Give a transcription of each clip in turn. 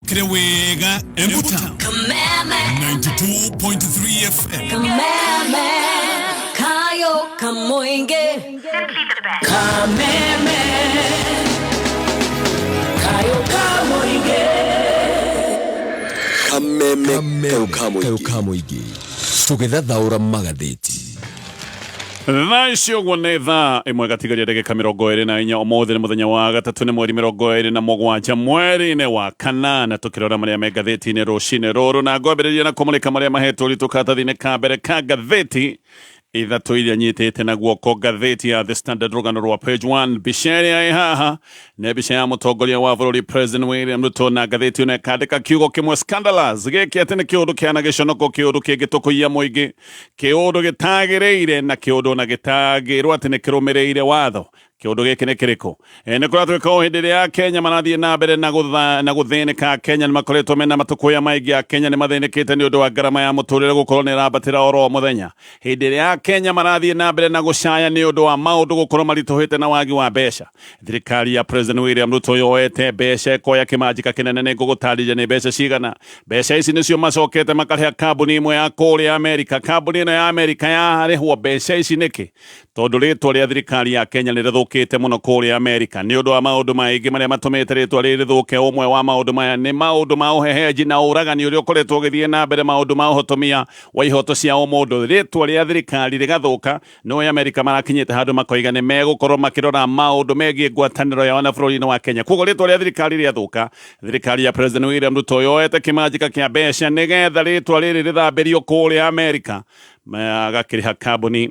Kire wega Embu Town. Kameme. 92.3 FM. Kameme. Kayo Kamoinge. Kameme. Kayo Kamoinge. Kameme kayo ka mũingĩ tũgĩthathaũra magathĩti. Thaa ici ũguo nĩ thaa 1 gatigaria ndagĩka 24. Ũmũthĩ nĩ mũthenya wa gatatũ, nĩ mweri 27 mweri-inĩ wa kanana, tũkĩrora marĩa me ngathĩti-inĩ rũcinĩ rũrũ, na ngwambĩrĩria na kũmũrĩka marĩa mahetwo ũritũ karatathi-inĩ ka mbere ka ngathĩti ithatũ iria nyitĩte na guoko. Ngathĩti ya The Standard, rũgano rwa page 1, mbica ĩrĩa ĩ haha nĩ mbica ya mũtongoria wa bũrũri President William Ruto, na ngathĩti ĩno ĩkandĩka kiugo kĩmwe, "Scandalous". Gĩkĩ atĩ nĩ kĩũndũ kĩana gĩconoko, kĩũndũ kĩngĩtũkũiya mũingĩ, kĩũndũ gĩtagĩrĩire na kĩũndũ na gĩtangĩrwo atĩ nĩ kĩrũmĩrĩire watho. Kĩũndũ gĩkĩ nĩ kĩrĩkũ? Nĩ kũratuĩka o hĩndĩ ĩrĩa Kenya marathiĩ na mbere na gũthĩnĩka. Kenya nĩ makoretwo mena matũkũya maingĩ. A Kenya nĩ mathĩnĩkĩte nĩ ũndũ wa ngarama ya mũtũrĩre gũkorwo nĩ ĩrambatĩra oro mũthenya. Hĩndĩ ĩrĩa Kenya marathiĩ na mbere na gũcaya nĩ ũndũ wa maũndũ gũkorwo maritũhĩte na wagi wa mbeca, thirikari ya President William Ruto yoete mbeca, ĩkoya kĩmanjĩka kĩnene. Nĩ ngũgũtarĩria nĩ mbeca cigana. Mbeca ici nĩcio macokete makarĩha kambuni ĩmwe ya kũrĩa Amerika. Kambuni ĩno ya Amerika yarĩhwo mbeca ici nĩkĩ? Tondũ rĩtwa rĩa thirikari ya Kenya nĩ rĩthũkĩte mũno kũrĩa Amerika nĩ ũndũ wa maũndũ maingĩ marĩa matũmĩte rĩtwa rĩrĩ rĩthũke. Ũmwe wa maũndũ maya nĩ maũndũ ma ũhehenji na ũragani ũrĩa ũkoretwo ũgĩthiĩ na mbere, maũndũ ma ũhotomia wa ihoto cia ũmũndũ. Rĩtwa rĩa thirikari rĩgathũka. No Amerika marakinyĩte handũ makoiga nĩ megũkorwo makĩrora maũndũ megiĩ ngwatanĩro yao na bũrũri-inĩ wa Kenya. Koguo rĩtwa rĩa thirikari rĩathũka, thirikari ya President William Ruto yoete kĩmanjĩka kĩa mbeca nĩgetha rĩtwa rĩrĩ rĩthambĩrio kũrĩa Amerika, agakĩrĩha kambuni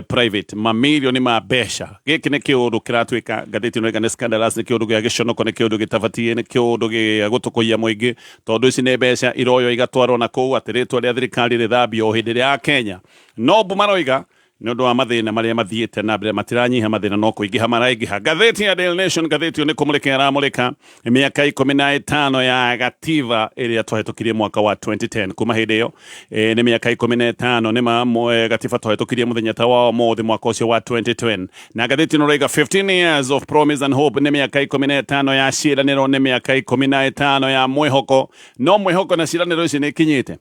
private mamirioni ma mbeca. Gĩkĩ nĩ kĩũndũ kĩratuĩka, ngathĩti ĩno ĩga nĩ scandalous, nĩ kĩũndũ gĩa gĩconoko, nĩ kĩũndũ gĩtabatiĩ, nĩ kĩũndũ gĩa gũtũkũyia mũingĩ, tondũ ici nĩ mbeca iroywo igatwarwo na kũu atĩ rĩtwa rĩa thirikari rĩthambio, o hĩndĩ ĩrĩa Kenya no mbu maroiga nĩ ũndũ wa mathĩna marĩa mathiĩte na mbere matiranyiha, mathĩna no kũingĩha maraingĩha. Ngathĩti ya Daily Nation, ngathĩti ĩyo nĩ kũmũrĩka ĩramũrĩka mĩaka 15 ya gatiba ĩrĩa twahĩtũkirie mwaka wa 2010. Kuma hĩndĩ ĩyo nĩ mĩaka 15 nĩ ma gatiba twahĩtũkirie mũthenya ta wa ũmũthĩ mwaka ũcio wa 2010. Na ngathĩti ĩno ĩroiga 15 years of promise and hope, nĩ mĩaka 15 ya ciĩranĩro, nĩ mĩaka 15 ya mwĩhoko. No mwĩhoko na ciĩranĩro ici nĩ ikinyĩte?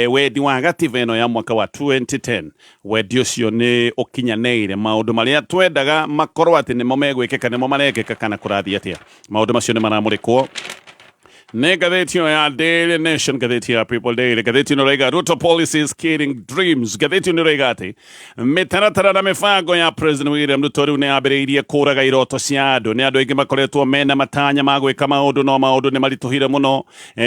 Wendi wa gatiba ĩno ya mwaka wa 2010, wendi ũcio nĩ ũkinyanĩire? Maũndũ marĩa twendaga makorwo atĩ nĩmo megwĩkĩka nĩmo marekĩka, kana kũrathiĩ atĩa? Maũndũ macio nĩ maramũrĩkwo nĩ ngathĩti ĩyo ya Daily Nation. Ngathĩti ya People Daily, ngathĩti ĩno ĩroiga "Ruto policies killing dreams". Ngathĩti ĩno ĩroiga atĩ mĩtaratara na mĩbango ya President William Ruto rĩu nĩ yambĩrĩirie kũraga iroto cia andũ. Nĩ andũ aingĩ makoretwo mena matanya ma gwĩka maũndũ, no maũndũ nĩ maritũhire mũno.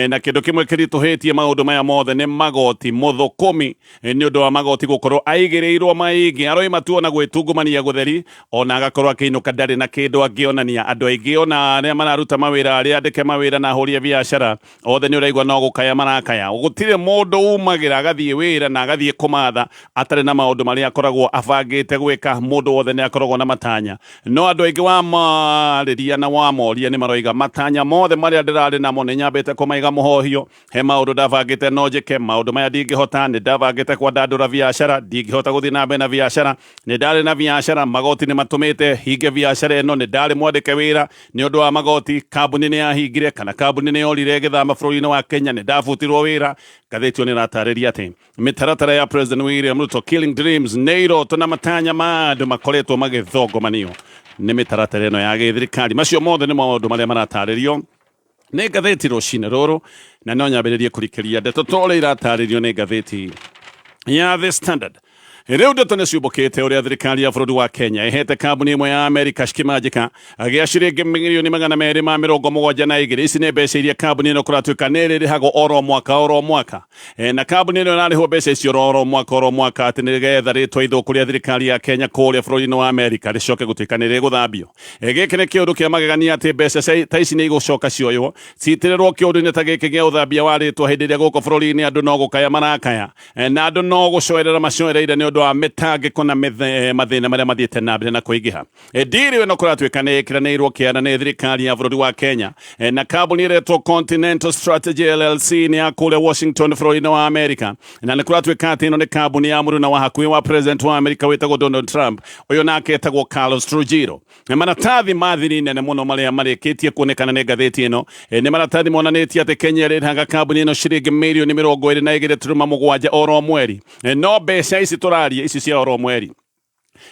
Na kĩndũ kĩmwe kĩritũhĩtie maũndũ maya mothe nĩ magoti. Mũthũkũmi nĩ ũndũ wa magoti gũkorwo aigĩrĩirwo maingĩ, aroima tu ona gwĩtungumania gũtheri, ona agakorwo akĩinũka ndarĩ na kĩndũ angĩonania. Andũ aingĩ, ona arĩa mararuta mawĩra, arĩa andĩke mawĩra na ahũri a biacara, othe nĩ ũraigua no gũkaya marakaya. Gũtirĩ mũndũ umagĩra agathiĩ wĩra na agathiĩ kũmatha atarĩ na maũndũ marĩa akoragwo abangĩte gwĩka. Mũndũ wothe nĩ akoragwo na matanya, no andũ aingĩ wamarĩria na wamoria nĩ maroiga matanya mothe marĩa ndĩrarĩ namo nĩ nyambĩte kũmaiga mũhohio. He maũndũ ndabangĩte no njĩke, maũndũ maya ndingĩhota. Nĩ ndabangĩte kwandandũra biacara, ndingĩhota gũthiĩ na mbere na biacara. Nĩ ndarĩ na biacara, magoti nĩ matũmĩte hinge biacara ĩno. Nĩ ndarĩ mwandĩke wĩra, nĩ ũndũ wa magoti kambuni nĩ yahingire kana kambuni nĩ yorire ĩgĩthama bũrũri-inĩ wa Kenya, nĩ ndabutirwo wĩra. Ngathĩti ĩyo nĩ ĩratarĩria atĩ mĩtaratara ya President William Ruto killing dreams, nĩ iroto na matanya ma andũ makoretwo magĩthongomanio nĩ mĩtaratara ĩno ya gĩthirikari. Macio mothe nĩ maũndũ marĩa maratarĩrio nĩ ngathĩti rũcinĩ rũrũ, na no nyambĩrĩrie kũrikĩria ndeto ta ũrĩa iratarĩrio nĩ ngathĩti ya The Standard. Rĩu ndeto nĩ ciumbũkĩte ũrĩa thirikari ya bũrũri wa Kenya ĩhete kambuni ĩmwe ya Amerika kĩmanjĩka gĩa ciringi mirioni 272. Ici nĩ mbeca iria kambuni ĩno kũratuĩka nĩ ĩrĩrĩhagwo oro mwaka oro mwaka. Na kambuni ĩno ĩrarĩhwo mbeca icio oro mwaka oro mwaka atĩ nĩgetha rĩtwa ithũku rĩa thirikari ya Kenya kũrĩa bũrũri-inĩ wa Amerika rĩcoke gũtuĩka nĩ rĩgũthambio. Gĩkĩ nĩ kĩũndũ kĩa magegania atĩ mbeca ta ici nĩ igũcoka cioywo citĩrĩrwo kĩũndũ-inĩ ta gĩkĩ gĩa ũthambia wa rĩtwa, hĩndĩ ĩrĩa gũkũ bũrũri-inĩ andũ no gũkaya marakaya, na andũ no gũcoerera macoereire nĩ ũndũ ũndũ wa mĩtangĩko na mathĩna marĩa mathiĩte na mbere na kũingĩha. Ndiri ĩno kũratuĩka nĩ ĩkĩranĩirwo kĩara nĩ thirikari ya bũrũri wa Kenya na kambuni ĩretwo Continental Strategy LLC nĩ ya kũrĩa Washington bũrũri-inĩ wa Amerika, na nĩ kũratuĩka atĩ ĩno nĩ kambuni ya mũruna wa hakuhĩ wa president wa Amerika wĩtagwo Donald Trump, ũyũ nake etagwo Carlos Trujillo. Maratathi ma thiri nene mũno marĩa marĩkĩtie kuonekana nĩ ngathĩti ĩno nĩ maratathi monanĩtie atĩ Kenya ĩrĩhaga kambuni ĩno ciringi mirioni 22.7 oro mweri. No mbeca ici tũraria ici cia oro mweri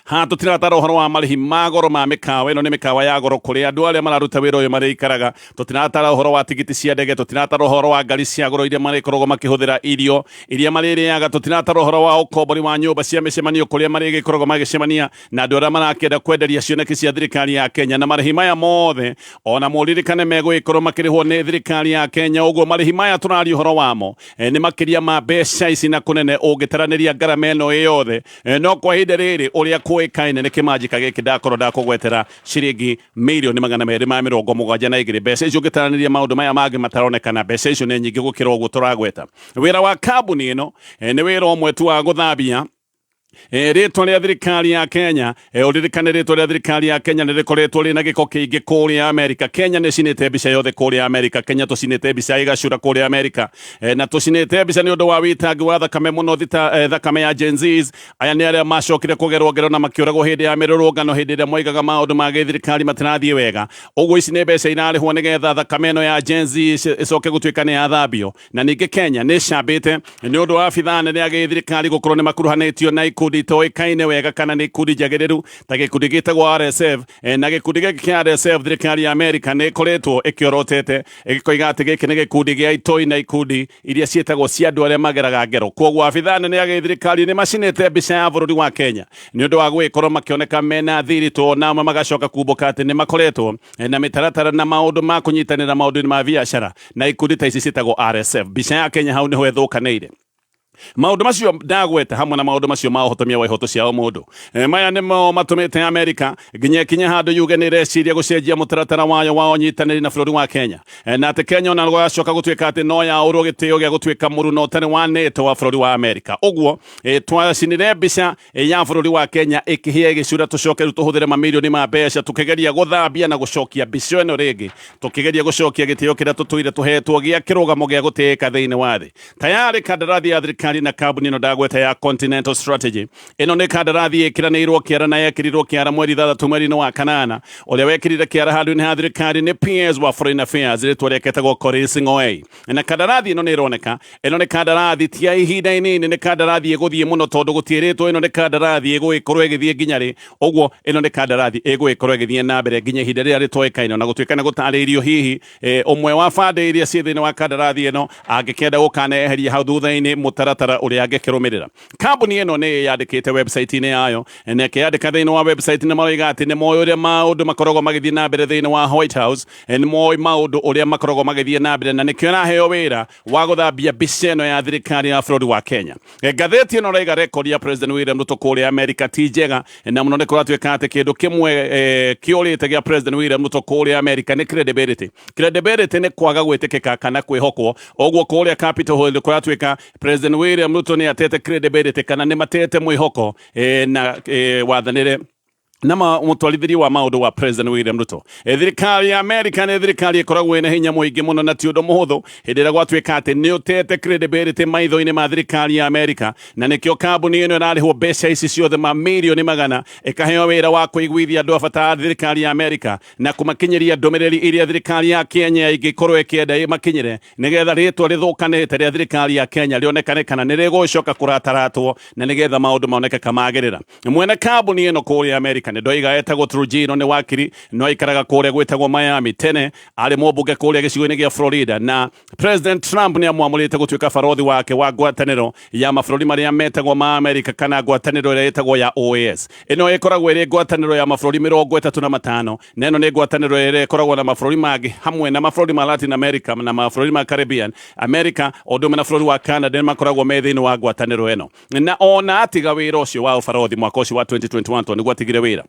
ha tũtiratara ũhoro wa marĩhi ma goro ma mĩkawa ĩno, nĩ mĩkawa ya goro kũrĩa andũ arĩa mararuta wĩra ũyũ marĩikaraga. Tũtiratara ũhoro wa tigiti cia ndege, tũtiratara ũhoro wa ngari cia goro iria marĩkoragwo makĩhũthĩra, irio iria marĩrĩaga, tũtiratara ũhoro wa ũkombori wa nyũmba cia mĩcemanio kũrĩa marĩgĩkoragwo magĩcemania na andũ arĩa marakĩenda kwenderia cioneki cia thirikari ya Kenya. Na marĩhi maya mothe ona mũririkane megũgĩkorwo makĩrĩhwo nĩ thirikari ya Kenya. Ũguo marĩhi maya tũraria ũhoro wamo nĩ makĩria ma mbeca ici na kũnene ũngĩtaranĩria ngarama ĩno ĩ yothe. No kwa ihinda rĩrĩ ũrĩa kũĩkaine nĩ kĩmanjĩka gĩkĩ ndakorwo ndakũgwetera ciringi mirioni 272. Mbeca icio ũngĩtaranĩria maũndũ maya mangĩ mataronekana, mbeca icio nĩ nyingĩ gũkĩra ũguo tũragweta. Wĩra wa kambuni ĩno nĩ wĩra ũmwe tu wa gũthambia rĩtwa rĩa thirikari ya Kenya. Ũririkane rĩtwa rĩa thirikari ya Kenya nĩ rĩkoretwo rĩna gĩko kĩingĩ kũrĩa Amerika. Kenya nĩ cinĩte mbica yothe kũrĩa Amerika. Kenya tũcinĩte mbica ĩgacura kũrĩa Amerika, na tũcinĩte mbica nĩ ũndũ wa wĩitangi wa thakame mũno, thakame ya Gen Zs. Aya nĩ arĩa macokire kũgerwo ngero na makĩũragwo hĩndĩ ya mĩrũrũngano, hĩndĩ ĩrĩa moigaga maũndũ ma gĩthirikari matirathiĩ wega. Ũguo ici nĩ mbeca irarĩhwo nĩgetha thakame ĩno ya Gen Z ĩcoke gũtuĩka nĩ yathambio. Na ningĩ Kenya nĩ ĩcambĩte nĩ ũndũ wa abithaa nene a gĩthirikari gũkorwo nĩ makuruhanĩtio na ikundi itoĩkaine wega kana nĩ ikundi njagĩrĩru ta gĩkundi gĩtagwo RSF. Na gĩkundi gĩkĩ kĩa RSF, thirikari ya Amerika nĩ ĩkoretwo ĩkĩorotete ĩgĩkoiga atĩ gĩkĩ nĩ gĩkundi gĩa itoi na ikundi iria ciĩtagwo cia andũ arĩa mageraga ngero. Koguo abithaa nene a gĩthirikari nĩ macinĩte mbica ya bũrũri wa Kenya nĩ ũndũ wa gũgĩkorwo makĩoneka mena thiritũ, na amwe magacoka kumbũka atĩ nĩ makoretwo na mĩtaratara na maũndũ ma kũnyitanĩra maũndũ-inĩ ma biacara na ikundi ta ici ciĩtagwo RSF. Mbica ya Kenya hau nĩho ĩthũkanĩire. Maũndũ macio ndagweta hamwe na maũndũ macio ma ũhotomia wa ihoto cia mũndũ, maya nĩmo matũmĩte Amerika nginya ĩkinye handũ yuge nĩ ĩreciria gũcenjia mũtaratara wayo wa ũnyitanĩri na bũrũri wa Kenya, na atĩ Kenya ona gũgacoka gũtuĩka atĩ no yaũrwo gĩtĩo gĩa gũtuĩka mũruna ũtarĩ wa NATO wa bũrũri wa Amerika. Ũguo twacinire mbica ya bũrũri wa Kenya ĩkĩhĩa ĩgĩcura, tũcoke rĩu tũhũthĩre mamirioni ma mbeca tũkĩgeria gũthambia na gũcokia mbica ĩno rĩngĩ, tũkĩgeria gũcokia gĩtĩo kĩrĩa tũtũire tũhetwo gĩa kĩrũgamo gĩa gũtĩĩka thĩinĩ wa thĩ. Tayarĩ kandarathi ya thirikari na kambuni ĩno ndagweta ya Continental Strategy. Ĩno nĩ kandarathi ĩkĩranĩirwo kĩara na yekĩrirwo kĩara mweri 6 mweri-inĩ wa kanana. Ũrĩa wekĩrire kĩara handũ-inĩ ha thirikari nĩ PS wa Foreign Affairs, rĩtwa rĩake etagwo Korir Sing'oei. Na kandarathi ĩno nĩ ĩroneka ĩno nĩ kandarathi ti ya ihinda inini, nĩ kandarathi ĩgũthiĩ mũno tondũ gũtiĩrĩtwo ĩno nĩ kandarathi ĩgũgĩkorwo ĩgĩthiĩ nginya rĩ. Ũguo ĩno nĩ kandarathi ĩgũgĩkorwo ĩgĩthiĩ na mbere nginya ihinda rĩrĩa rĩtoĩkaine, na gũtuĩka nĩ gũtarĩirio hihi ũmwe wa bande iria ciĩ thĩinĩ wa kandarathi ĩno angĩkĩenda gũkaneheria hau thutha-inĩ, mũtaratara ũrĩa angĩkĩrũmĩrĩra. Kambuni ĩno nĩ yandĩkĩte website-inĩ yayo, na ĩkĩyandĩka thĩinĩ wa website nĩ maroiga atĩ nĩ moĩ ũrĩa maũndũ makoragwo magĩthiĩ na mbere thĩinĩ wa White House, nĩ moĩ maũndũ ũrĩa makoragwo magĩthiĩ na mbere, na nĩkĩo ĩraheo wĩra wa gũthambia mbica ĩno ya thirikari ya bũrũri wa Kenya. Ngathĩti ĩno ĩraiga record ya President William Ruto kũrĩa Amerika ti njega, na mũno nĩ kũratuĩka atĩ kĩndũ kĩmwe kĩũrĩte gĩa President William Ruto kũrĩa Amerika nĩ credibility. Credibility nĩ kwaga gwĩtĩkĩka kana kwĩhokwo. Ũguo kũrĩa Capitol Hill kũratuĩka President William Ruto nĩ atete credibility kana nĩ matete mwĩhoko na wathanĩre na mũtwarithĩrie wa maũndũ wa President William Ruto. Thirikari ya Amerika nĩ thirikari ĩkoragwo ĩna hinya mũingĩ mũno, na ti ũndũ mũhũthũ hĩndĩ ĩrĩa gwatuĩka atĩ nĩ ũtete credibility maitho-inĩ ma thirikari ya Amerika. Na nĩkĩo kambuni ĩno ĩrarĩhwo mbeca ici ciothe mamirioni magana, ĩkaheo wĩra wa kũiguithia andũ a bata a thirikari ya Amerika na kũmakinyĩria ndũmĩrĩri iria thirikari ya Kenya ĩngĩkorwo ĩkĩenda ĩmakinyĩre, nĩgetha rĩtwa rĩthũkanĩte rĩa thirikari ya Kenya rĩonekane kana nĩ rĩgũcoka kũrataratwo na nĩgetha maũndũ moneke kamagĩrĩra. Mwene kambuni ĩno kũrĩa Amerika nĩ ndoiga etagwo Trujillo, nĩ wakiri no aikaraga kũrĩa gwĩtagwo Miami. Tene arĩ mũmbunge kũrĩa gĩcigo-inĩ gĩa Florida, na President Trump nĩ amwamũrĩte gũtuĩka barothi wake wa ngwatanĩro ya mabũrũri marĩa metagwo ma Amerika kana ngwatanĩro ĩrĩa ĩtagwo ya OAS. Ĩno ĩkoragwo ĩrĩ ngwatanĩro ya mabũrũri 35, na ĩno nĩ ngwatanĩro ĩrĩa ĩkoragwo na mabũrũri mangĩ hamwe na mabũrũri ma Latin America na mabũrũri ma Caribbean. America o ũndũ ũmwe na bũrũri wa Canada nĩ makoragwo me thĩinĩ wa ngwatanĩro ĩno. Na ona atiga wĩra ũcio wa ũbarothi mwaka ũcio wa 2021, tondũ nĩguo atigire wĩra.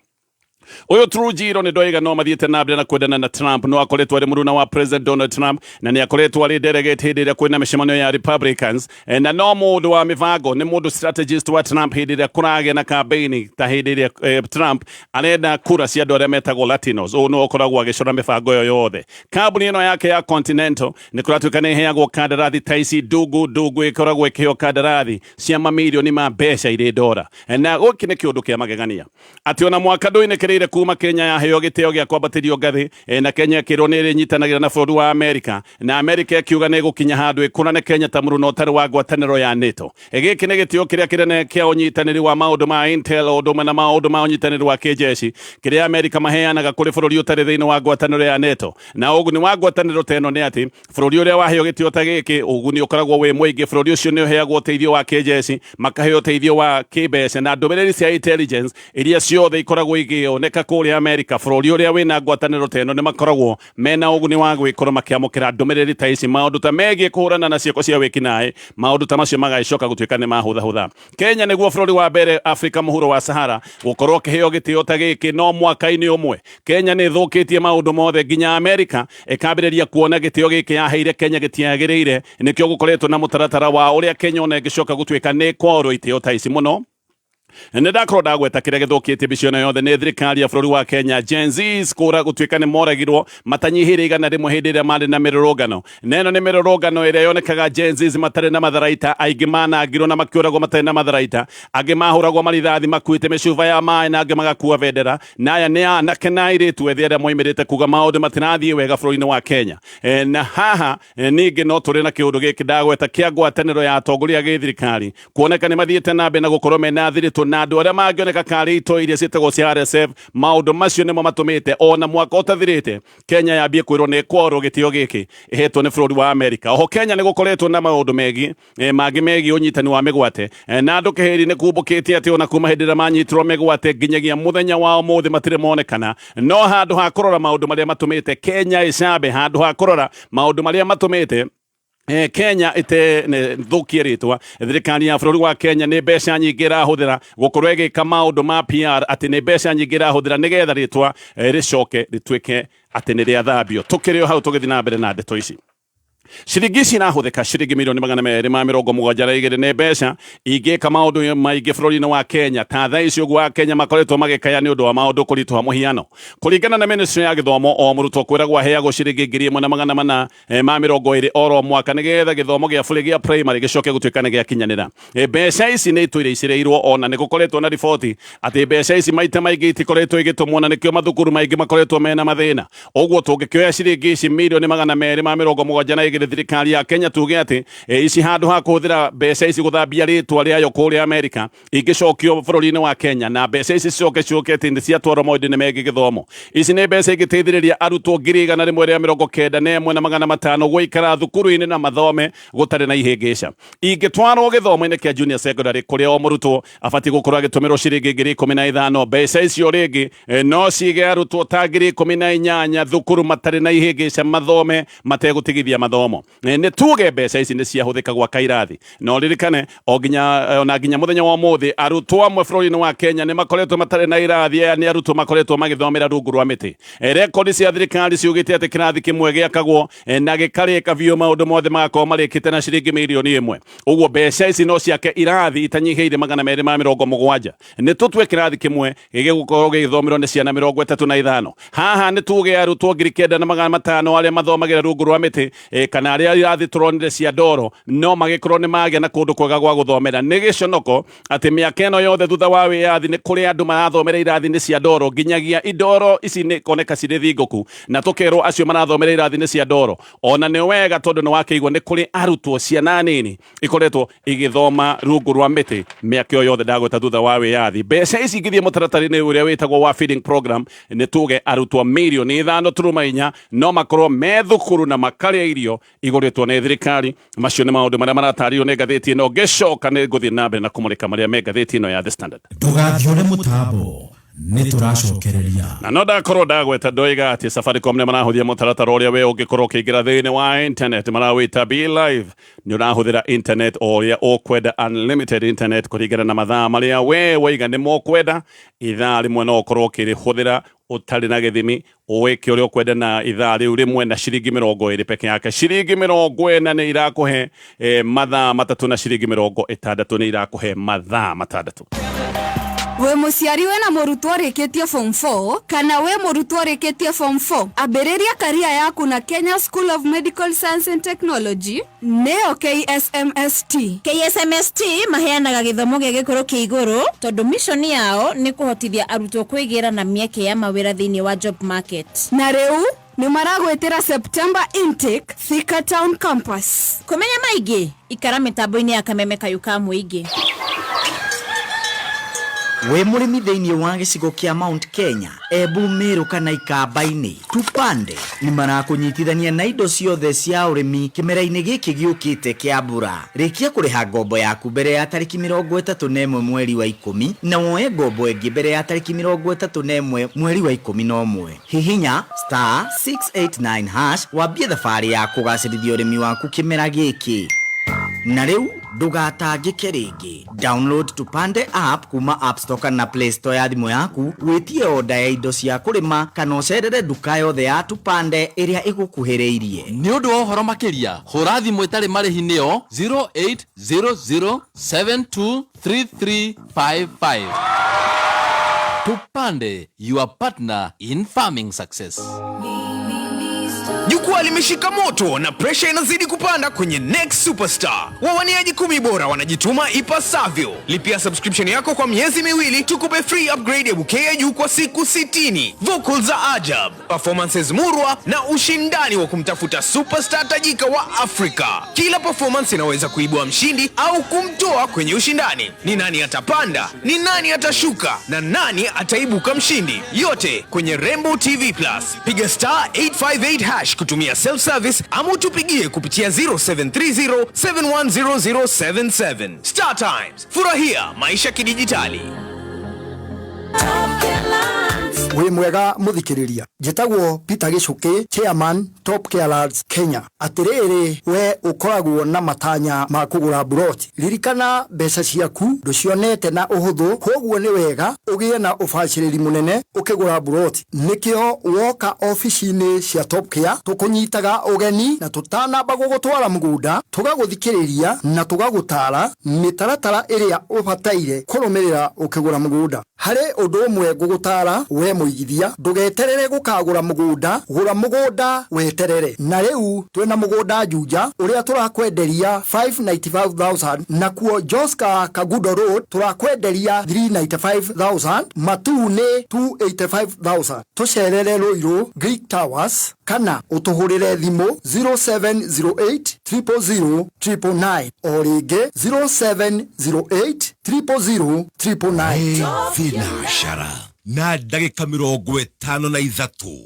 Ũyũ Trujillo nĩ ndoiga no mathiĩte na mbere na kwendana na Trump, no akoretwo arĩ mũruna wa President Donald Trump na nĩ akoretwo arĩ delegate hĩndĩ ĩrĩa kwĩna mĩcemanio ya Republicans, na no mũndũ wa mĩbango, nĩ mũndũ strategist wa Trump hĩndĩ ĩrĩa kũragĩa na campaign, ta hĩndĩ ĩrĩa Trump arenda kura cia andũ arĩa metagwo Latinos. Ũyũ nĩwe ũkoragwo agĩcora mĩbango ĩyo yothe. Kambuni ĩno yake ya Continental nĩ kũratuĩka nĩ ĩheagwo kandarathi ta ici ndungu ndungu, ĩkoragwo ĩkĩheo kandarathi cia mamirioni ma mbeca irĩ ndora. Na gũkĩ nĩ kĩũndũ kĩa magegania atĩ ona mwaka ndũinĩkĩrĩire kuma Kenya yaheo gĩtĩo gĩa kwambatĩrio ngathĩ, na Kenya ĩkĩrwo nĩ ĩrĩnyitanagĩra na bũrũri wa Amerika, na Amerika ĩkiuga nĩ ĩgũkinya handũ ĩkũrane Kenya ta mũruna ũtarĩ wa ngwatanĩro ya NATO. Gĩkĩ nĩ gĩtĩo kĩrĩa kĩnene kĩa ũnyitanĩri wa maũndũ ma Intel o ũndũ ũmwe na maũndũ ma ũnyitanĩri wa kĩnjeshi kĩrĩa Amerika maheanaga kũrĩ bũrũri ũtarĩ thĩinĩ wa ngwatanĩro ya NATO. Na ũguni wa ngwatanĩro ta ĩno nĩ atĩ bũrũri ũrĩa waheo gĩtĩo ta gĩkĩ, ũguni ũkoragwo wĩ mũingĩ. Bũrũri ũcio nĩ ũheagwo ũteithio wa kĩnjeshi, makaheo ũteithio wa kĩmbeca na ndũmĩrĩri cia intelligence iria ciothe ikoragwo igĩoneka kũrĩa Amerika. Bũrũri ũrĩa wĩna ngwatanĩro ta ĩno nĩ makoragwo mena ũguni wa gwĩkorwo makĩamũkĩra ndũmĩrĩri ta ici, maũndũ ta megiĩ kũhũrana na ciĩko cia wĩkinaĩ, maũndũ ta macio magagĩcoka gũtuĩka nĩ mahũthahũtha. Kenya nĩguo bũrũri wa mbere Afrika mũhuro wa Sahara gũkorwo kĩheo gĩtĩo ta gĩkĩ no mwaka-inĩ ũmwe. Kenya nĩ ĩthũkĩtie maũndũ mothe nginya Amerika ĩkambĩrĩria kuona gĩtĩo gĩkĩ yaheire Kenya gĩtiagĩrĩire. Nĩkĩo gũkoretwo na mũtaratara wa ũrĩa Kenya ona ĩngĩcoka gũtuĩka nĩ kwarwo itĩo ta ici mũno. Nĩ ndakorwo ndagweta kĩrĩa gĩthũkĩtie mbica ĩno yothe nĩ thirikari ya bũrũri wa Kenya. Gen Zs kũra gũtuĩka nĩ moragirwo matanyihĩire 100 hĩndĩ ĩrĩa marĩ na mĩrũrũngano, na ĩno nĩ mĩrũrũngano ĩrĩa yonekaga Gen Zs matarĩ na matharaita. Aingĩ manangirwo na makĩũragwo matarĩ na matharaita, angĩ mahũragwo marithathi makuĩte mĩcuba ya maĩ, na angĩ magakua bendera. Na aya nĩ anake na airĩtu ethĩ arĩa moimĩrĩte kuga maũndũ matirathiĩ wega bũrũri-inĩ wa Kenya. Na haha ningĩ no tũrĩ na kĩũndũ gĩkĩ ndagweta kĩa ngwatanĩro ya atongoria a gĩthirikari kuoneka nĩ mathiĩte na mbere na gũkorwo mena thiritũ na andũ arĩa mangĩoneka karĩ itoi iria ciĩtagwo cia RSF. Maũndũ macio nĩmo matũmĩte ona mwaka ũtathirĩte Kenya yambie kwĩrwo nĩ ĩkwarwo gĩtĩo gĩkĩ ĩhetwo nĩ bũrũri wa Amerika. Oho Kenya nĩ gũkoretwo na maũndũ megiĩ mangĩ megiĩ ũnyitani wa mĩgwate, na andũ kĩhĩri nĩ kumbũkĩte atĩ ona kuma hĩndĩ ĩrĩa manyitirwo mĩgwate nginyagia mũthenya wa ũmũthĩ matirĩ monekana. No handũ ha kũrora maũndũ marĩa matũmĩte Kenya ĩcambe, handũ ha kũrora maũndũ marĩa matũmĩte Kenya ite thũkie rĩtwa, thirikari ya bũrũri wa Kenya nĩ mbeca nyingĩ ĩrahũthĩra gũkorwo ĩgĩka maũndũ ma PR, atĩ nĩ mbeca nyingĩ ĩrahũthĩra nĩgetha rĩtwa rĩcoke rĩtuĩke atĩ nĩ rĩathambio. Tũkĩrĩ o hau tũgĩthiĩ na mbere na ndeto ici, ciringi ici irahũthĩka, ciringi milioni 272, nĩ mbeca ingĩka maũndũ maingĩ bũrũri-inĩ wa Kenya. Ta thaa ici ũguo wa Kenya makoretwo magĩkaya nĩ ũndũ wa maũndũ kũritũha. Mũhiano, kũringana na ministry ya gĩthomo, o mũrutwo kwĩragwo aheagwo ciringi 1420 oro mwaka nĩgetha gĩthomo gĩa bũrĩ gĩa primary gĩcoke gũtuĩka nĩ gĩakinyanĩra. Mbeca ici nĩ itũire icĩrĩirwo, ona nĩ gũkoretwo na riboti atĩ mbeca ici maita maingĩ itikoretwo igĩtũmwo, na nĩkĩo mathukuru maingĩ makoretwo mena mathĩna. Ũguo tũngĩkĩoya ciringi ici milioni 272, thirikari ya Kenya tuge atĩ ici handũ ha kũhũthĩra mbeca ici gũthambia rĩtwa rĩayo kũrĩa Amerika, ingĩcokio bũrũri-inĩ wa Kenya na mbeca ici cicoke ciũke atĩ nĩ ciatwarwo maũndũ-inĩ megiĩ gĩthomo. Ici nĩ mbeca ingĩteithĩrĩria arutwo 191,500 gũikara thukuru-inĩ na mathome gũtarĩ na ihĩngĩca. Ingĩtwarwo gĩthomo-inĩ kĩa junior secondary, kũrĩa o mũrutwo abatiĩ gũkorwo agĩtũmĩrwo ciringi 15,000, mbeca icio rĩngĩ no cige arutwo ta 18,000 thukuru matarĩ na ihĩngĩca, mathome mategũtigithia mathomo. Nĩ tuge mbeca ici nĩ ciahũthĩka gwaka irathi. No ririkane o nginya ona nginya mũthenya wa ũmũthĩ arutwo amwe bũrũri-inĩ wa Kenya nĩ makoretwo matarĩ na irathi. Aya nĩ arutwo makoretwo magĩthomera rungu rwa mĩtĩ. Rekondi cia thirikari ciugĩte atĩ kĩrathi kĩmwe gĩakagwo na gĩkarĩka biũ, maũndũ mothe magakorwo marĩkĩte na ciringi mirioni 1. Ũguo mbeca ici no ciake irathi itanyihĩire 270. Nĩ tũtue kĩrathi kĩmwe gĩgũkorwo gĩgĩthomerwo nĩ ciana 35. Haha nĩ tuge arutwo 9,500 arĩa mathomagĩra rungu rwa mĩtĩ, kana arĩa irathi tũronire cia ndoro, no magĩkorwo nĩ magĩa na kũndũ kwega gwa gũthomera. Nĩ gĩconoko atĩ mĩaka ĩno yothe thutha wa wĩyathi nĩ kũrĩ andũ marathomera irathi-inĩ cia ndoro, nginyagia indoro ici nĩ koneka cirĩ thingũku, na tũkerwo acio marathomera irathi-inĩ cia ndoro ona nĩ wega, tondũ nĩ wakĩigua nĩ kũrĩ arutwo, ciana nini ikoretwo igĩthoma rungu rwa mĩtĩ mĩaka ĩyo yothe ndagweta thutha wa wĩyathi. Mbeca ici ingĩthiĩ mũtaratara-inĩ ũrĩa wĩtagwo wa feeding program, nĩ tuge arutwo mirioni 5.4 no makorwo me thukuru na makarĩa irio igũrĩtwo nĩ thirikari. Macio nĩ maũndũ marĩa maratarĩrio nĩ ngathĩti ĩno. Ngĩcoka nĩ ngũthiĩ na mbere na kũmũrĩka marĩa me ngathĩti ĩno ya The Standard. Ndũgathiũre mũtambo. Nĩ tũracokereria. Na no ndakorwo ndagweta ndoiga atĩ Safaricom nĩ marahũthia mũtaratara ũrĩa we ũngĩkorwo ũkĩingĩra thĩinĩ wa internet, marawĩta Be Live. Nĩ ũrahũthĩra internet o ũrĩa ũkwenda, unlimited internet kũringana na mathaa marĩa we waiga nĩ mokwenda. Ithaa rĩmwe no ũkorwo ũkĩrĩhũthĩra ũtarĩ na gĩthimi, wĩke ũrĩa ũkwenda na ithaa rĩu rĩmwe na ciringi 20 peke yake. Ciringi 40 nĩ irakũhe mathaa 3 na ciringi 60 nĩ irakũhe mathaa 6. Wĩ mũciari wĩna mũrutwo ũrĩkĩtie form 4 kana wĩ mũrutwo ũrĩkĩtie form 4, ambĩrĩria karia yaku na Kenya School of Medical Science and Technology, nĩyo KSMST. KSMST maheanaga gĩthomo gĩa gĩkĩro kĩa igũrũ tondũ mission yao nĩ kũhotithia arutwo kwĩgĩra na mĩeke ya mawĩra thĩinĩ wa job market. Na rĩu nĩ maragwĩtĩra September intake, Thika Town Campus. Kũmenya maingĩ ikara mĩtambo-inĩ ya Kameme Kayũ ka Mũingĩ. Wĩ mũrĩmi thĩinĩ wa gĩcigo kĩa Mount Kenya, Embu, Meru kana Ikamba-inĩ, Tupande nĩ marakũnyitithania na indo ciothe cia ũrĩmi kĩmera-inĩ gĩkĩ gĩũkĩte kĩa mbura. Rĩkia kũrĩha ngombo yaku mbere ya tarĩki 31 mweri wa 10 na woe ngombo ĩngĩ mbere ya tarĩki 31 mweri wa 11. Hihinya star 689 hash wambie thabarĩ ya kũgacĩrithia ũrĩmi waku kĩmera gĩkĩ. Na rĩu ndũgatangĩke rĩngĩ. Download Tupande app kuma App Store kana Play Store ya thimũ yaku, wĩtie oda ya indo cia kũrĩma kana ũcerere nduka yothe ya Tupande ĩrĩa ĩgũkuhĩrĩirie. Nĩ ũndũ wa ũhoro makĩria hũra thimũ ĩtarĩ marĩhi nĩyo 0800723355. Tupande, your partner in farming success. Jukwaa limeshika moto na presha inazidi kupanda kwenye Next Superstar. Wawaniaji 10 bora wanajituma ipasavyo. Lipia subscription yako kwa miezi 2 tukupe free upgrade ya bouquet ya juu kwa siku 60. Vocals za ajab, performances murwa na ushindani wa kumtafuta superstar tajika wa Afrika. Kila performance inaweza kuibua mshindi au kumtoa kwenye ushindani. Ni nani atapanda? Ni nani atashuka? Na nani ataibuka mshindi? Yote kwenye Rembo TV Plus. Piga star 858 hash kutumia self service ama utupigie kupitia 0730710077. Star Times, furahia maisha kidijitali. Wĩ mwega mũthikĩrĩria, njĩtagwo Peter Gĩcũkĩ, chairman Top Care Lands Kenya. Atĩrĩrĩ, we ũkoragwo na matanya ma kũgũra mburoti, ririkana mbeca ciaku ndũcionete na ũhũthũ, koguo nĩ wega ũgĩe na ũbacĩrĩri mũnene ũkĩgũra mburoti. Nĩkĩo woka obici-inĩ cia Top Care tũkũnyitaga ũgeni na tũtanamba gũgũtwara mũgũnda tũgagũthikĩrĩria na tũgagũtara mĩtaratara ĩrĩa ũbataire kũrũmĩrĩra ũkĩgũra mũgũnda. Harĩ ũndũ ũmwe ngũgũtara we mũigithia, ndũgeterere gũkagũra mũgũnda, gũra mũgũnda weterere. Na rĩu twĩna mũgũnda Juja ũrĩa tũrakwenderia 595,000, nakuo Joska Kagudo Road tũrakwenderia 395,000, Matuu nĩ 285,000. Tũcerere Ruiru Greek Towers kana ũtũhũrĩre thimũ 0708 000 999, o rĩngĩ 0708 000 999. Thinacara na ndagĩka 53.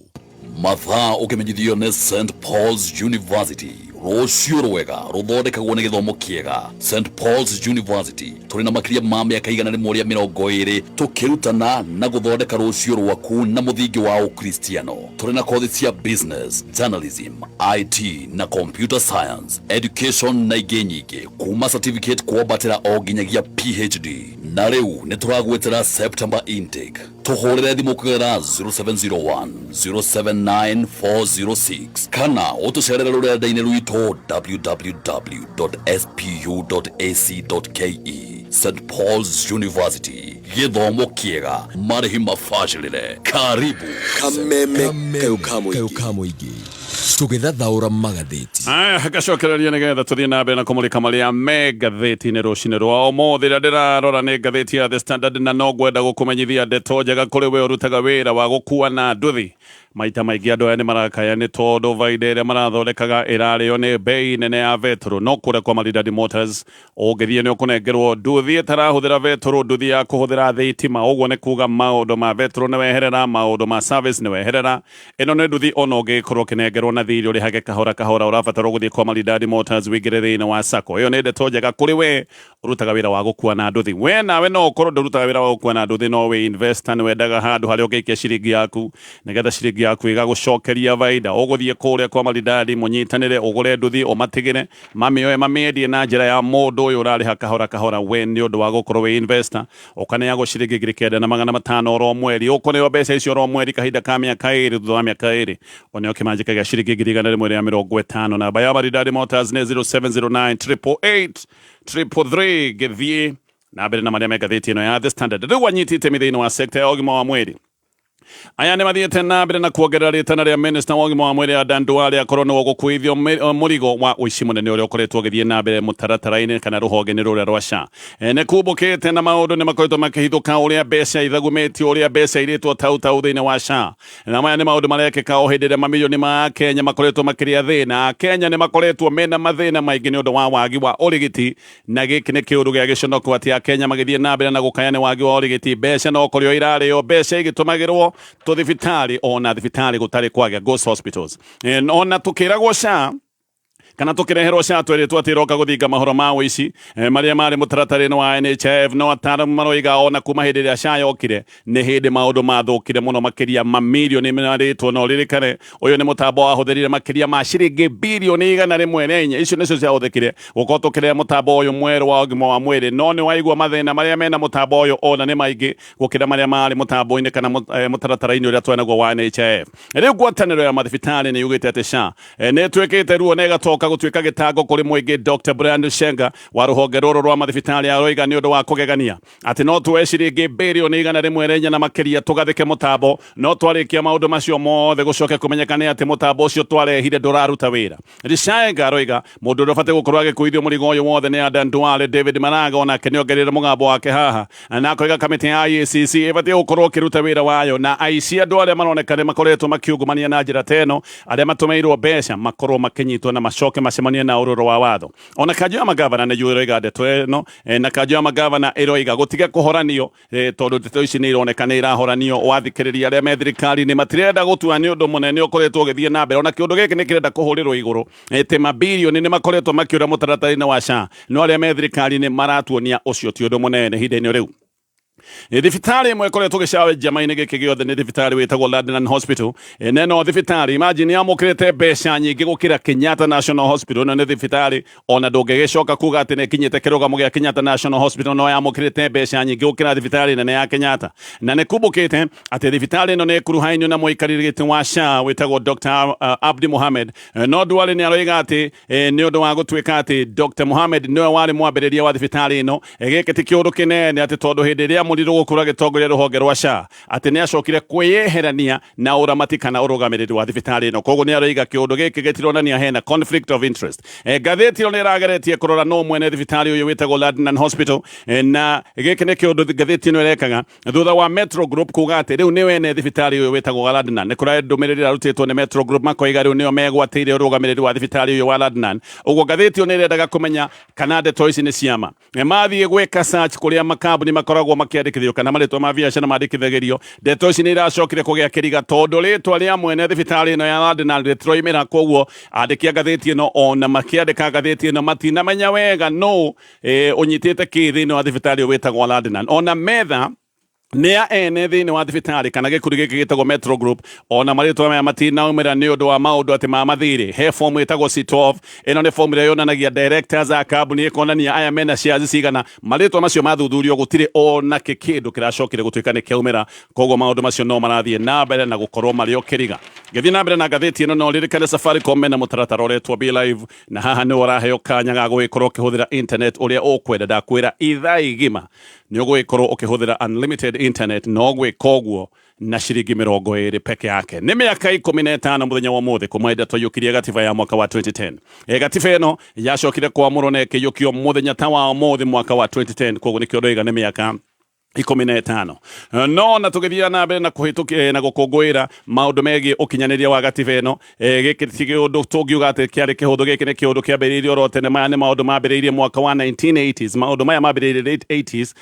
Mathaa ũkĩmenyithio nĩ St Paul's University. Rũciũ rwega rũthondekagwo nĩ gĩthomo kĩega. St Paul's University tũrĩ na makĩria ma mĩaka 120 tũkĩrutana na gũthondeka rũciũ rwaku na mũthingi wa ũkristiano. Tũrĩ na kothi cia business, journalism, IT na computer science, education na ingĩ nyingĩ, kuma certificate kwambatĩra o nginyagia PhD. Na rĩu nĩ tũragwĩtĩra September intake. Tũhũrĩre thimũ kũgerera 0701 079 406 kana ũtũcerere rũrenda-inĩ rwitũ www.spu.ac.ke. St Paul's University, gĩthomo kĩega, marĩhi mabacĩrĩre. Karibu. Kameme Kayũ ka Mũingĩ tũgĩthathaũra magathĩti. Aya, gacokereria nĩgetha tũthiĩ na mbere na kũmũrĩka marĩa me ngathĩti-inĩ rũcinĩ rwa ũmũthĩ. Ĩrĩa ndĩrarora nĩ ngathĩti ya The Standard, na no ngwenda gũkũmenyithia ndeto njega kũrĩ we ũrutaga wĩra wa gũkua na nduthi. Maita maingĩ andũ aya nĩ marakaya nĩ tondũ baida ĩrĩa marathondekaga ĩrarĩo nĩ bei nene ya betũrũ. No kũrĩa kwa Maridadi Motors ũngĩthiĩ nĩ ũkũnengerwo nduthi ĩtarahũthĩra betũrũ, nduthi ya kũhũthĩra thitima. Ũguo nĩ kuga maũndũ ma betũrũ nĩ weherera, maũndũ ma service nĩ weherera. Ĩno nĩ nduthi ona ũngĩkorwo ũkĩnengerwo na thirĩ ũrĩhage kahora kahora, ũrabatarwo gũthiĩ kwa Maridadi Motors wĩingĩre thĩinĩ wa sacco. Ĩyo nĩ ndeto njega kũrĩ we ũrutaga wĩra wa gũkua na nduthi. We nawe no ũkorwo ndũrutaga wĩra wa gũkua na nduthi, no wĩ investor, nĩ wendaga handũ harĩa ũngĩikia ciringi yaku nĩgetha ciringi yaku ĩgagũcokeria baida. Ũgũthiĩ kũrĩa kwa Maridadi mũnyitanĩre, ũgũre nduthi, ũmatigĩre mamĩoe mamĩendie na njĩra ya mũndũ ũyũ ũrarĩha kahora kahora. We nĩ ũndũ wa gũkorwo wĩ investor ũkaneagwo ciringi 9,500 oro mweri, ũkũneo mbeca icio oro mweri kahinda ka mĩaka 2. Thutha wa mĩaka 2 ũneo kĩmanjĩka gĩa ciringi 150,000. Namba ya Maridadi Motors nĩ 0709 888 333. Gĩthiĩ na mbere na marĩa me ngathĩti ĩno ya The Standard. Rĩu anyiti itemi thĩinĩ wa sekta ya ũgima wa mwĩrĩ aya nĩ mathiĩte na mbere na kuongerera rĩtana rĩa minista wa ũgima wa mwĩrĩ Adan Duale akorwo nĩwe ũgũkuithio mũrigo wa ũici mũnene ũrĩa ũkoretwo ũgĩthiĩ na mbere mũtaratara-inĩ kana rũhonge-inĩ rũrĩa rwa SHA. Nĩ kumbũkĩte na maũndũ nĩ makoretwo makĩhithũka ũrĩa mbeca ithagumĩtio, ũrĩa mbeca irĩtwo tau tau thĩinĩ wa SHA. Na maya nĩ maũndũ marekĩka o hĩndĩ ĩrĩa mamirioni ma Akenya makoretwo makĩrĩa thĩna. Akenya nĩ makoretwo mena mathĩna maingĩ nĩ ũndũ wa wagi wa ũrigiti, na gĩkĩ nĩ kĩũndũ gĩa gĩconoko atĩ Akenya magĩthiĩ na mbere na gũkaya nĩ wagi wa ũrigiti. Mbeca no kũrĩo irarĩo, mbeca igĩtũmagĩrwo tũthibitarĩ, ona thibitarĩ gũtarĩ kwagĩa ghost hospitals. Ona tũkĩragwo SHA kana tũkĩreherwo SHA twĩrĩtwo atĩ ĩroka gũthinga mahoro ma ũici marĩa marĩ mũtaratara-inĩ wa NHIF, no ataaramu maroiga ona kuma hĩndĩ ĩrĩa SHA yokire nĩ hĩndĩ maũndũ mathũkire mũno makĩria, mamirioni marĩtwo. No ririkane ũyũ nĩ mũtambo wahũthĩrire makĩria ma ciringi birioni 104, icio nĩcio ciahũthĩkire gũkorwo tũkĩrehe mũtambo ũyũ mwerũ wa ũgima wa mwĩrĩ. No nĩ waigua mathĩna marĩa mena mũtambo ũyũ ona nĩ maingĩ gũkĩra marĩa marĩ mũtambo-inĩ kana mũtaratara-inĩ ũrĩa twenaguo wa NHIF. Rĩu ngwatanĩro ya mathibitarĩ nĩ yugĩte atĩ SHA nĩ ĩtuĩkĩte ruo na ĩgatoka gũtuĩka gĩtango kũrĩ mũingĩ. Dr. Brian Shenga wa rũhonge rũrũ rwa mathibitarĩ aroiga nĩ ũndũ wa kũgegania atĩ no tuoe ciringi birioni 104 na makĩria tũgathĩke mũtambo, no twarĩkia maũndũ macio mothe gũcoke kũmenyekane atĩ mũtambo ũcio twarehire ndũraruta wĩra. Rishaenga aroiga mũndũ ũrĩa ũbatiĩ gũkorwo agĩkuithio mũrigo ũyũ wothe nĩ Adan Duale. David Maraga onake nĩ ongereire mũgambo wake haha na akoiga kamĩtĩ ya IACC ĩbatiĩ gũkorwo ĩkĩruta wĩra wayo na aici andũ arĩa maroneka nĩ makoretwo makiungumania na njĩra ta ĩno, arĩa matũmĩirwo mbeca makorwo makĩnyitwo na macoke macemanie na ũrũrũ wa watho. Ona kanjũ ya magavana nĩ ĩroiga ndeto ĩno, na kanjũ ya magavana ĩroiga gũtige kũhoranio, tondũ ndeto ici nĩ ironeka nĩ irahoranio. Wathikĩrĩria arĩa me thirikari-inĩ matirenda gũtua nĩ ũndũ mũnene ũkoretwo ũgĩthiĩ na mbere, ona kĩũndũ gĩkĩ nĩ kĩrenda kũhũrĩrwo igũrũ atĩ mabirioni nĩ makoretwo makĩũra mũtaratara-inĩ wa SHA, no arĩa me thirikari-inĩ maratuonia ũcio ti ũndũ mũnene ihinda-inĩ rĩu. Thibitarĩ ĩmwe ĩkoretwo gĩcawe njama-inĩ gĩkĩ gĩothe nĩ thibitarĩ wĩtagwo Ladnan Hospital. Neno thibitarĩ imagine yamũkĩrĩte mbeca nyingĩ gũkĩra Kenyatta National Hospital. Ĩno nĩ thibitarĩ ona ndũngĩgĩcoka kuga atĩ nĩ ĩkinyĩte kĩrũgamo gĩa Kenyatta National Hospital, no yamũkĩrĩte mbeca nyingĩ gũkĩra thibitarĩ nene ya Kenyatta. Na nĩ kumbũkĩte atĩ thibitarĩ ĩno nĩ ĩkuruhainie na mũikarĩri gĩtĩ wa SHA wĩtagwo Dr. Abdi Mohamed. No Duale nĩ aroiga atĩ nĩ ũndũ wa gũtuĩka atĩ Dr. Mohamed nĩwe warĩ mwambĩrĩria wa thibitarĩ ĩno, gĩkĩ ti kĩũndũ kĩnene atĩ tondũ hĩndĩ ĩrĩa amũrirwo gũkorwo agĩtongoria rũhonge rwa SHA atĩ nĩ acokire kwĩyeherania na ũramati kana ũrũgamĩrĩri wa thibitarĩ ĩno. Koguo nĩ aroiga kĩũndũ gĩkĩ gĩtironania hena conflict of interest. Ngathĩti ĩno nĩ ĩrageretie kũrora no mwene thibitarĩ ũyũ wĩtagwo Ladnan Hospital, na gĩkĩ nĩ kĩũndũ ngathĩti ĩno ĩrekaga thutha wa Metro Group kuga atĩ rĩu nĩ wene thibitarĩ ũyũ wĩtagwo Ladnan. Nĩ kũrĩ ndũmĩrĩri ĩrarutĩtwo nĩ Metro Group makoiga rĩu nĩo megwatĩire ũrũgamĩrĩri wa thibitarĩ ũyũ wa Ladnan. Ũguo ngathĩti ĩyo nĩ ĩrendaga kũmenya kana ndeto ici nĩ ciama. Mathiĩ gwĩka search kũrĩa makambuni makoragwo makĩandĩkithio kana marĩtwa ma biacara mandĩkithagĩrio, ndeto ici nĩ iracokire kũgĩa kĩriga tondũ rĩtwa rĩa mwene thibitarĩ ĩno ya Ladnan rĩtiroimĩra. Koguo andĩki a ngathĩti ĩno ona makĩandĩka ngathĩti ĩno matinamenya wega no ũnyitĩte kĩ thĩinĩ wa thibitarĩ ũyũ wĩtagwo Ladnan. Ona metha nĩ ya ene thĩinĩ wa thibitarĩ kana gĩkundi gĩkĩ gĩtagwo Metro Group, ona marĩtwa maya matinaumĩra nĩ ũndũ wa maũndũ atĩ ma mathirĩ. He fomu ĩtagwo C12, ĩno nĩ fomu ĩrĩa yonanagia directors a kambuni, ĩkonania aya mena shares cigana. Marĩtwa macio mathuthurio gũtirĩ ona kĩ kĩndũ kĩracokire gũtuĩka nĩ kĩaumĩra. Koguo maũndũ macio no marathiĩ na mbere na gũkorwo marĩ o kĩriga. Ngĩthiĩ na mbere na ngathĩti ĩno, no ririkane Safaricom mena mũtaratara ũretwo Be Live, na haha nĩ ũraheo kanya ga gũgĩkorwo ũkĩhũthĩra internet ũrĩa ũkwenda. Ndakwĩra ithaa igima nĩ ũgũgĩkorwo ũkĩhũthĩra unlimited internet, no gwĩka ũguo na ciringi 20 peke yake. Nĩ mĩaka 15 mũthenya wa ũmũthĩ kuma hĩndĩ twaiyũkirie gatiba ya mwaka wa 2010. Gatiba ĩno yacokire kwamũrwo na ĩkĩiyũkio mũthenya ta wa ũmũthĩ mwaka wa 2010, koguo nĩkĩo ndoiga nĩ mĩaka 15. No na tũgĩthiĩ na mbere na kũhĩtũkia na gũkũngũĩra maũndũ megiĩ ũkinyanĩria wa gatiba ĩno, gĩkĩ ti kĩũndũ tũngiuga atĩ kĩarĩ kĩhũthũ. Gĩkĩ nĩ kĩũndũ kĩambĩrĩirie oro tene. Maya nĩ maũndũ mambĩrĩirie mwaka wa 1980s. Maũndũ maya mambĩrĩirie late 80s,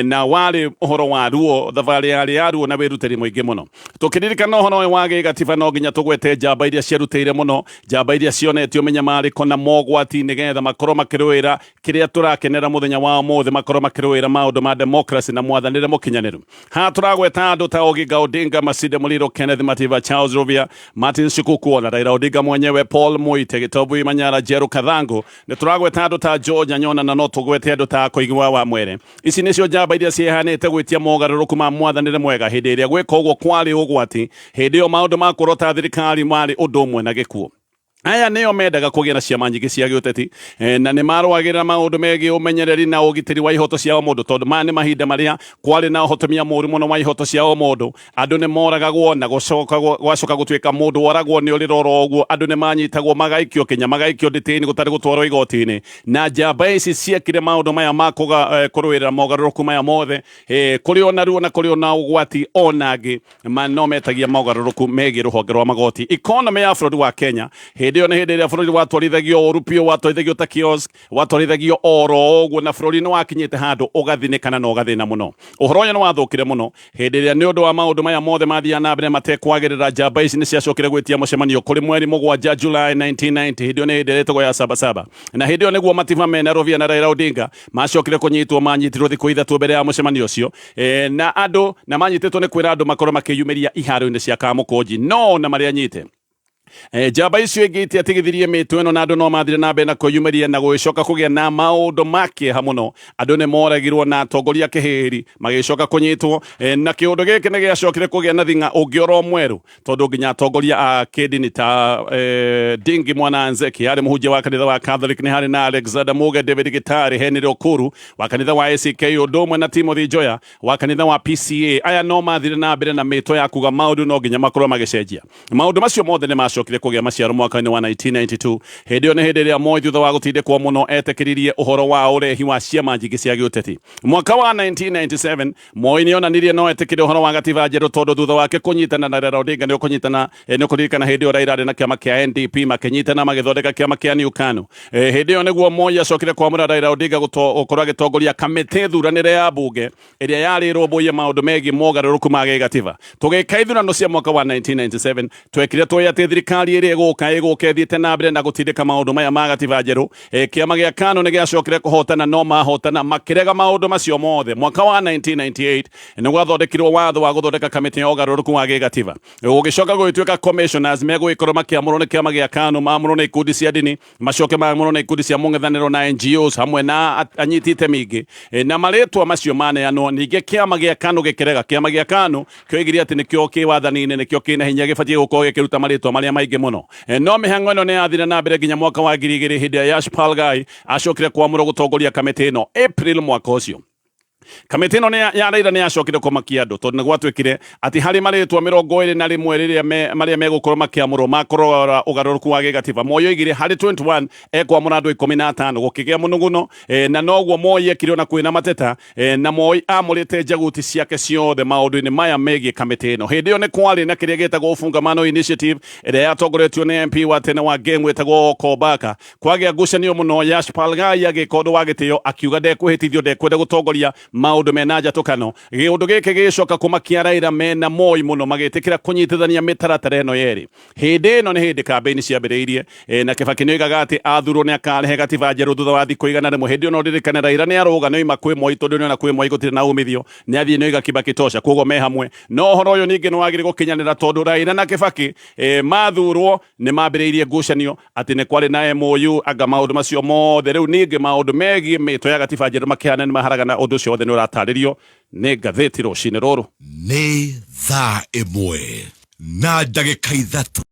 na warĩ ũhoro wa ruo, thabarĩ yarĩ ya ruo na wĩrutĩri mũingĩ mũno. Tũkĩririkana ũhoro ũyũ wa gĩgatiba, no nginya tũgwete njamba iria ciarutĩire mũno, njamba iria cionetio mĩnyamarĩko na mogwati nĩgetha makorwo makĩrũĩra kĩrĩa tũrakenera mũthenya wa ũmũthĩ, makorwo makĩrũĩra maũndũ ma democracy na mwathanĩre mũkinyanĩru. Haha tũragweta andũ ta Oginga Odinga, Masinde Muliro, Kenneth Matiba, Charles Rubia, Martin Shikuku na Raila Odinga mwenyewe, Paul Muite, Gitobu Manyara, Jeru Kathangu. Nĩ tũragweta andũ ta George Anyona na no tũgwete andũ ta Koigi wa Wamwere. Ici nĩcio njamba iria ciĩhanĩte gwĩtia mogarũrũku ma mwathanĩre mwega hĩndĩ ĩrĩa gwĩka ũguo kwarĩ ũgwati. Hĩndĩ ĩyo maũndũ ma kũrota thirikari marĩ ũndũ ũmwe na gĩkuũ. Aya nĩo mendaga kũgĩa na ciama nyingĩ cia gĩũteti, na nĩ marũagĩrĩra maũndũ megiĩ ũmenyereri na ũgitĩri wa ihoto cia mũndũ, tondũ maya nĩ mahinda marĩa kwarĩ na ũhotomia mũru mũno wa ihoto cia mũndũ. Andũ nĩ moragagwo na gũcoka gwacoka gũtuĩka mũndũ woragwo nĩ ũrĩra oro ũguo. Andũ nĩ manyitagwo, magaikio kinya, magaikio ndĩtĩ-inĩ gũtarĩ gũtwarwo igoti-inĩ. Na njamba ici ciekire maũndũ maya ma kũrũĩrĩra mogarũrũku maya mothe, kũrĩ ona ruo na kũrĩ ona ũgwati ona angĩ ma no metagia mogarũrũku megiĩ rũhonge rwa magoti. Economy ya bũrũri wa Kenya hĩndĩ ĩyo nĩ hĩndĩ ĩrĩa bũrũri watwarithagio ũru biũ, watwarithagio ta kiosk, watwarithagio oro ũguo, na bũrũri nĩ wakinyĩte handũ ũgathinĩkana na ũgathĩna mũno. Ũhoro ũyũ nĩ wathũkire mũno hĩndĩ ĩrĩa nĩ ũndũ wa maũndũ maya mothe mathiaga na mbere matekwagĩrĩra, njamba ici nĩ ciacokire gwĩtia mũcemanio kũrĩ mweri 7 July 1990. Hĩndĩ ĩyo nĩ hĩndĩ ĩrĩa ĩtagwo ya Sabasaba, na hĩndĩ ĩyo nĩguo Matiba mena Rubia na Raila Odinga macokire kũnyitwo. Manyitirwo thikũ 3 mbere ya mũcemanio ũcio, na andũ na manyitĩtwo nĩ kwĩra andũ makorwo makĩyumĩria iharo-inĩ cia Kamũkũnji, no na marĩa nyite. Njamba icio ingĩ itiatigithirie mĩtũ ĩno, na andũ no mathire na mbere na kwĩyumĩria na gũgĩcoka kũgĩa na maũndũ ma kĩeha mũno. Andũ nĩ moragirwo na atongoria kĩhĩri magĩcoka kũnyitwo, na kĩũndũ gĩkĩ nĩ gĩacokire kũgĩa na thing'a ũngĩ oro mwerũ, tondũ nginya atongoria a kĩndini ta Dingi Mwana Nzeki arĩ mũhunjia wa kanitha wa Catholic, nĩ harĩ na Alexander Muge, David Gitari, Henry Okuru wa kanitha wa ACK, ũndũ ũmwe na Timothy Njoya wa kanitha wa PCA. Aya no mathire na mbere na mĩto ya kuga maũndũ no nginya makorwo magĩcenjia. Maũndũ macio mothe nĩ macokire kũgĩa maciaro mwaka-inĩ wa 1992. Hĩndĩ ĩyo nĩ hĩndĩ ĩrĩa Moi, thutha wa gũtindĩkwo mũno, etĩkĩririe ũhoro wa ũrehi wa ciama nyingĩ cia gĩũteti. Mwaka wa 1997 Moi nĩ onanirie no etĩkĩre ũhoro wa gatiba njerũ, tondũ thutha wake kũnyitana na Raila Odinga, nĩ ũkũnyitana, nĩ ũkũririkana hĩndĩ ĩyo Raila arĩ na kĩama kĩa NDP, makĩnyitana magĩthondeka kĩama kĩa New KANU. Hĩndĩ ĩyo nĩguo Moi acokire kwamũra Raila Odinga gũkorwo agĩtongoria kamĩtĩ thuranĩre ya bunge ĩrĩa yarĩ ĩrũmbũiye maũndũ megiĩ mogarũrũku ma gĩgatiba. Tũgĩka ithurano cia mwaka wa 1997, twekire tũĩ atĩ thirikari ĩrĩa ĩgũka ĩthiĩte na mbere na gũtindĩka maũndũ maya ma gatiba njerũ. Kĩama gĩa KANU nĩ gĩacokire kũhotana, no mahotana makĩrega maũndũ macio mothe. Mwaka wa 1998 nĩ gwathondekirwo watho wa gũthondeka kamĩtĩ ya ũgarũrũku wa gĩgatiba. Gũgĩcoka gũgĩtuĩka commissioners megũgĩkorwo makĩamũrwo nĩ kĩama gĩa KANU, maamũrwo nĩ ikundi cia ndini, macoke maamũrwo nĩ ikundi cia mũng'ethanĩro na NGOs hamwe na anyiti itemi ingĩ, na marĩtwa macio maneanwo. Ningĩ kĩama gĩa KANU gĩkĩrega. Kĩama gĩa KANU kĩoigire atĩ nĩkĩo kĩ wathani-inĩ, nĩkĩo kĩna hinya, gĩbatiĩ gũkorwo gĩkĩruta marĩtwa marĩa maingĩ mũno. No mĩhang'o ĩno nĩ yathire na mbere nginya mwaka wa 2000, hĩndĩ ya Yash Pal Ghai acokire kwamũrwo gũtongoria kamĩtĩ ĩno April mwaka ũcio. Kamĩtĩ ĩno ya Raila nĩ yacokire kũmakia andũ, tondũ nĩ gwatuĩkire atĩ harĩ marĩtwa 21 rĩrĩa marĩa megũkorwo makĩamũrwo makũrora ũgarũrũku wa gĩgatiba, Moi oigire harĩ 21 ekwamũra andũ 15. Gũkĩgĩa mũnuguno, na noguo Moi ekire ona kwĩna mateta, na Moi amũrĩte njaguti ciake ciothe maũndũ-inĩ maya megiĩ kamĩtĩ ĩno. Hĩndĩ ĩyo nĩ kwarĩ na kĩrĩa gĩtagwo Ufungamano Initiative ĩrĩa yatongoretio nĩ MP wa tene wa Gem wĩtagwo Kobaka. Kwagĩa ngucanio mũno, Yash Pal Ghai agĩka ũndũ wa gĩtĩo, akiuga ndekwĩhĩtithio, ndekwenda gũtongoria maũndũ mena njatũkano. Gĩũndũ gĩkĩ gĩgĩcoka kũmakia Raila mena Moi mũno, magĩtĩkĩra kũnyitithania mĩtaratara ĩno yerĩ. Hĩndĩ ĩno nĩ hĩndĩ kambĩini ciambĩrĩirie, na Kibaki nĩ oigaga atĩ athurwo nĩ akarehe gatiba njerũ thutha wa thikũ 100. Hĩndĩ ĩyo no ririkane Raila nĩ arũga nĩ oima kwĩ Moi, tondũ nĩona kwĩ Moi gũtirĩ na umithio, nĩ athiĩ nĩ oiga Kibaki tosha, koguo me hamwe. No ũhoro ũyũ ningĩ nĩ wagĩrĩire gũkinyanĩra, tondũ Raila na Kibaki, mathurwo nĩ mambĩrĩirie ngucanio atĩ nĩ kwarĩ na MOU anga maũndũ macio mothe. Rĩu ningĩ maũndũ megiĩ mĩto ya gatiba njerũ makĩhana nĩ maharagana. Ũndũ ũcio wothe nĩ ũratarĩrio nĩ ngathĩti rũcinĩ rũrũ. Nĩ thaa 1:03.